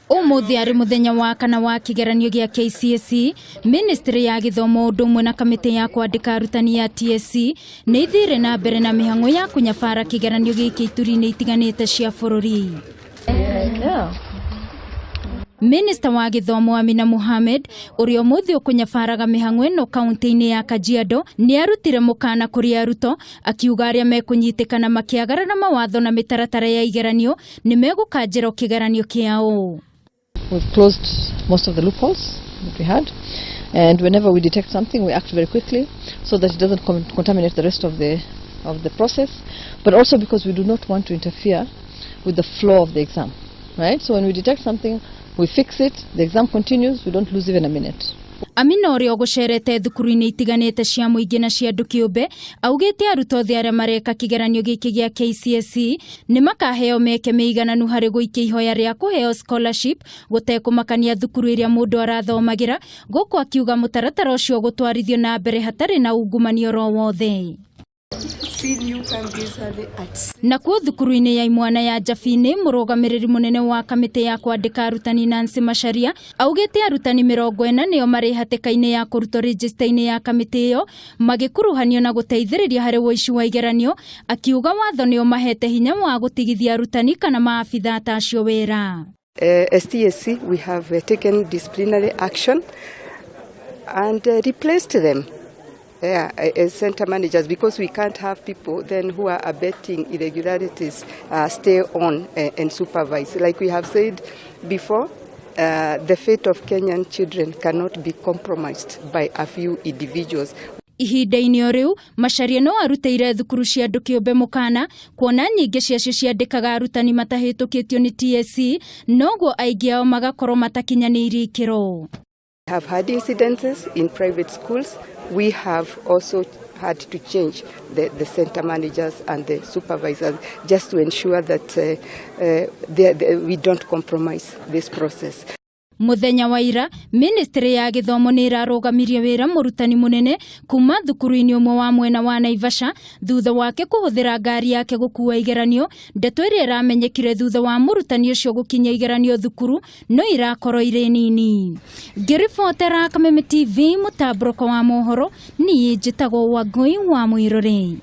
Ũmũthĩ arĩ mũthenya wa kana wa kĩgeranio gĩa KCSE, Ministry ya gĩthomo ũndũ ũmwe na kamĩtĩ ya kwandĩka arutani ya TSC nĩ ithire na mbere na mĩhang'o ya kũnyabara kĩgeranio gĩkĩ ituri-inĩ itiganĩte cia bũrũri. Minista wa gĩthomo Amina Mohamed, ũrĩa ũmũthĩ ũkũnyabaraga mĩhang'o ĩno kaunti-inĩ ya Kajiado, nĩ arutire mũkana kũrĩ arutwo akiuga arĩa mekũnyitĩkana makĩagarara mawatho na mĩtaratara ya igeranio nĩ megũkanjĩrwo kĩgeranio kĩao. We've closed most of the loopholes that we had, and whenever we detect something, we act very quickly so that it doesn't contaminate the rest of the process, but also because we do not want to interfere with the flow of the exam. Right? So when we detect something, we fix it, the exam continues, we don't lose even a minute. Amina, ũrĩa ũgũcerete thukuru-inĩ itiganĩte cia mũingĩ na cia andũ kĩũmbe, augĩte arutwo othe arĩa mareka kĩgeranio gĩkĩ gĩa KCSE nĩ makaheo mĩeke mĩigananu harĩ gũikia ihoya rĩa kũheo scholarship gũtekũmakania thukuru ĩrĩa mũndũ arathomagĩra, gũkũ akiuga mũtaratara ũcio ũgũtwarithio na mbere hatarĩ na ungumania oro wothe. Nakuo thukuru-inĩ ya imwana ya Njabini, mũrũgamĩrĩri mũnene wa kamĩtĩ ya kwandĩka arutani Nancy Macharia augĩte arutani 40 nĩo marĩ hatĩka-inĩ ya kũrutwo rejista-inĩ ya kamĩtĩ ĩyo magĩkuruhanio na gũteithĩrĩria harĩ ũici wa igeranio, akiuga watho nĩ ũmahete hinya wa gũtigithia arutani kana maabitha ta acio wĩra. As TSC, we have taken disciplinary action and replaced them, yeah, as center managers, because we can't have people then who are abetting irregularities stay on and supervise. Like we have said before, the fate of Kenyan children cannot be compromised by a few individuals. Ihinda-inĩ o rĩu, Macharia no arutĩire thukuru cia andũ kĩũmbe mũkana kuona nyingĩ ciacio ciandĩkaga arutani matahĩtũkĩtio nĩ TSC, noguo aingĩ ao magakorwo matakinyanĩirie ikĩro. Have had incidences in private schools. We have also had to change the center managers and the supervisors just to ensure that we don't compromise this process. Muthenya wa ira, ministry ya gĩthomo nĩ ĩrarũgamirie wĩra mũrutani mũnene kuma thukuru-inĩ ũmwe wa mwena wa Naivasha thutha wake kũhũthĩra ngari yake gũkua igeranio, ndeto ĩrĩa ĩramenyekire thutha wa mũrutani ũcio gũkinyia igeranio thukuru no irakorwo irĩ nini. Ngĩribotera Kameme TV mũtambũrũko wa mohoro, niĩ njĩtagwo Wangũi wa Mwĩrore.